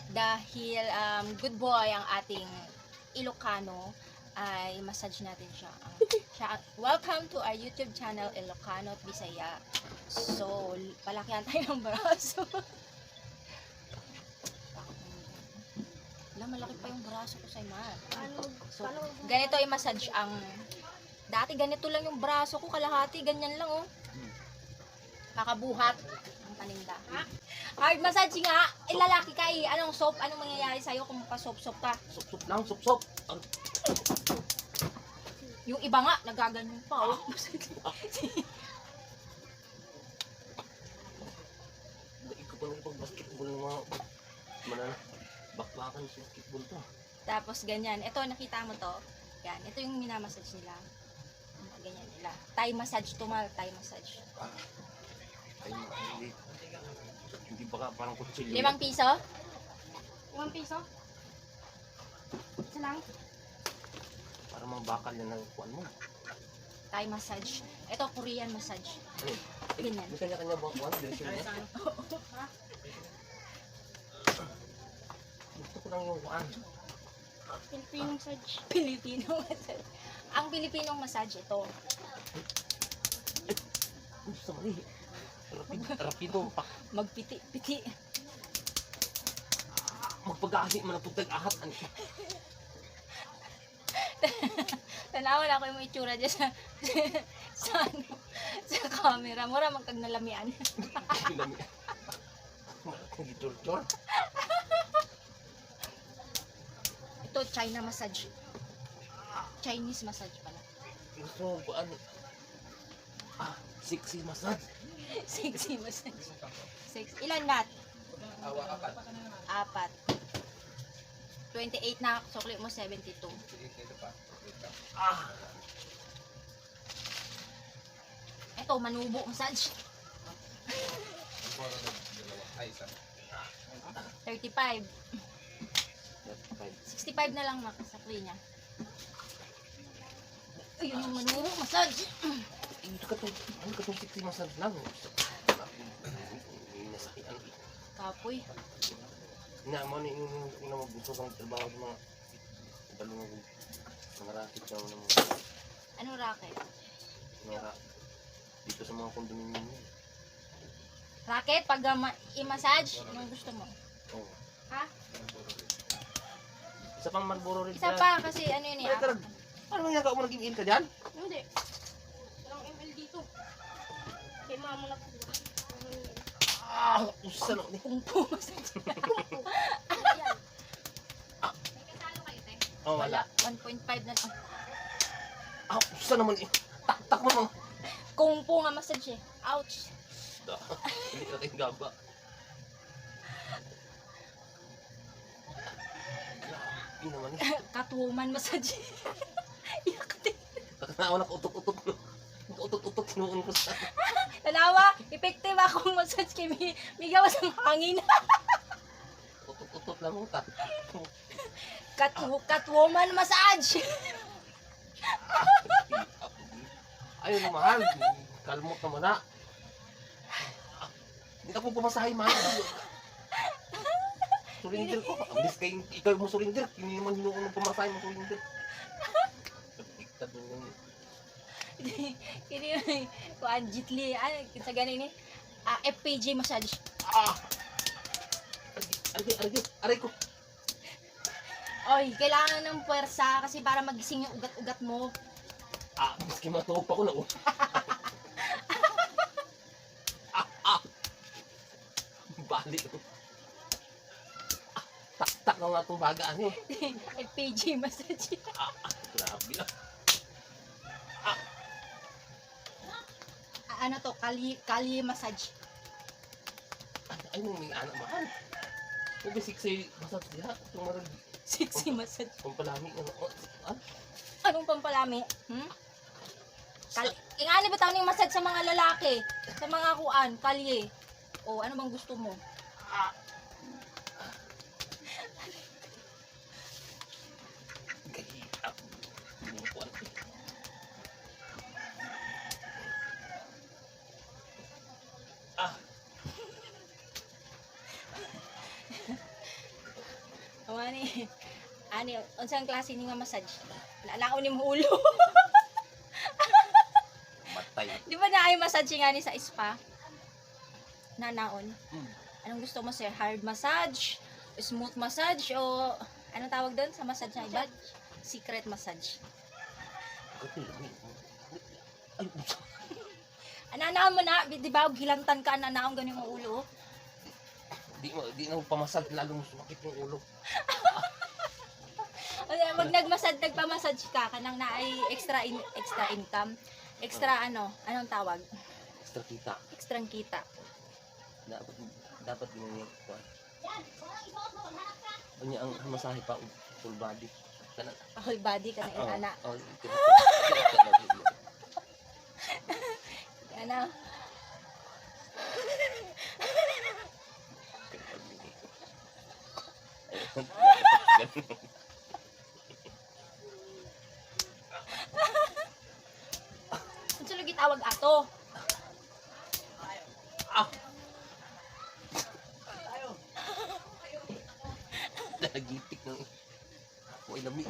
Dahil good boy ang ating Ilocano, ay massage natin siya. Welcome to our YouTube channel, Ilocano at Bisaya. So, palakihan tayo ng braso. Wala, malaki pa yung braso ko sa Mar. So, ganito ay massage ang... Dati ganito lang yung braso ko, kalahati, ganyan lang oh. Kakabuhat ang paninda. Hard massage nga, eh, lalaki ka eh. Anong soap? Anong mangyayari sa'yo kung pa-soap-soap ka? Sup-sup lang, sup-sup. Yung iba nga, nagaganyan pa oh. Daig ko pa ng pag-basketball ng mga manana. Bakbakan sa basketball to. Tapos ganyan. Ito, nakita mo to. Yan, ito yung minamassage nila. Ganyan nila. Thai massage to, mal. Thai massage. Ay, hindi. Hindi baka parang kutsilyo. 5 piso? 1 piso? Isa lang? Parang mga bakal yan ang kuwan mo. Thai massage. Ito, Korean massage. Ano? Ganyan. May kanya-kanya ba kuwan? Direksyon niya? Gusto ko lang yung kuwan. Filipino massage. Filipino massage. Ang Pilipinong massage ito. Gusto mo eh. Rapido, rapido. Pa. Magpiti-piti. Magpag-ahi man ang pagtag-ahat. Ano? Tanawa na ako yung itsura dyan sa, sa, ano, sa camera. Mura magkag nalamian. Lami. Gitortor. Ito, China massage. Chinese massage pala. Gusto mo kuwan. Ah, sexy massage. Sexy massage. Sexy. Ilan nat? Awa, apat. Apat. 28 na, sukli mo 72. Sige, ito pa. Wait lang. Ah, Ito, manubo massage. Ang poro na dalawa. Ay, isa. 35. 35. 65 na lang makasakli niya. Ayun yung manubo massage. Ito ka to, ano ka tong sexy massage lang? Hindi nasakian. Kapoy. Na, mo ni yung una magusto kang trabaho sa mga dalawang mga racket daw ng Anong racket? mga dito sa mga condominium yun. Racket, pag i-massage, anong gusto mo? Oo. Ha? Isa pang Marlboro Red. Isa pa, kasi ano yun eh. Ay, tara. Ano nangyari mo nag-email ka dyan? Hindi. Walang ML dito. Kay mama na po. Ah, usa na ni. Kung po massage. Yan. May kasalo kayo, te? Oh, wala. Wala. 1.5 na lang. Ah, usa naman eh. Tak-tak mo mga. Kung po nga massage eh. Ouch. Hindi ka kayong gaba. Grabe naman eh. Catwoman massage. Iyak din. Nakanawa nakautot-utot. Nakautot-utot sinuon ko sa... Tanawa, effective akong massage kay mi gawas ang hangin. Utot-utot lang mo ta. Catwoman massage. Ayun mahal. Kalmot naman na. Hindi ka po pumasahay mahal. Surrender ko. Ambis kay ikaw mo surrender. Hindi naman hinuon ng pumasahay mo surrender. Baliktad mo yun. Kini kuan jitli ano kinsa gani ni? Ah, FPJ massage. Ah! Aray, aray, aray ko. Oy, kailangan ng puwersa kasi para magising yung ugat-ugat mo. Ah, miski matuog pa ko na. Oh. Ah, ah. Bali. Oh. Ah, tak-tak na nga itong bagaan yun. FPJ massage. Ah, ah, grabe ah. Ah, ano to? Kali kali massage. Ay, nung may anak mahal. Kung basic sa'yo, massage diha. Itong marag, Sexy massage. pampalami. Ano, oh, ah, Anong pampalami? Hmm? Kali Ingani ba tawag yung massage sa mga lalaki? Sa mga kuan, kalye. O, ano bang gusto mo? Gahirap. Hindi mo kuwan. Ah. Ani, ani, unsang klase ni nga massage? Nanaon ni mo ulo. Matay. Di ba na ay massage nga ni sa spa? Nanaon. Anong gusto mo, sir? Hard massage? Smooth massage? O anong tawag doon sa massage na iba? Secret massage. Kapi lami. Ay, usa. Ananaon mo na, di ba? Gilantan ka, ananaon ganun yung ulo. Oh. Di na pamasad lalo sumakit yung ulo. O, wag nagmasad, nagpamassage ka, kanang naay extra extra income. Extra ano, anong tawag? Extra kita. Extra kita. Dapat dapat ginawa ko. Unya ang masahe pa og full body. Kana. Whole body ka na Oh, ana. oh, Ana. Unsa lagi tawag ato? Dalagitik ng. Uy, lami.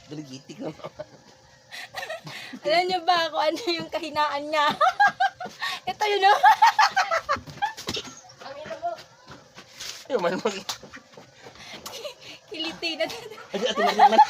Dalagitik ng. Alam niyo ba kung ano yung kahinaan niya? Ito yun, oh. Ang ina mo. Ay, man mag. Kiliti na. Ay, ate Maria man.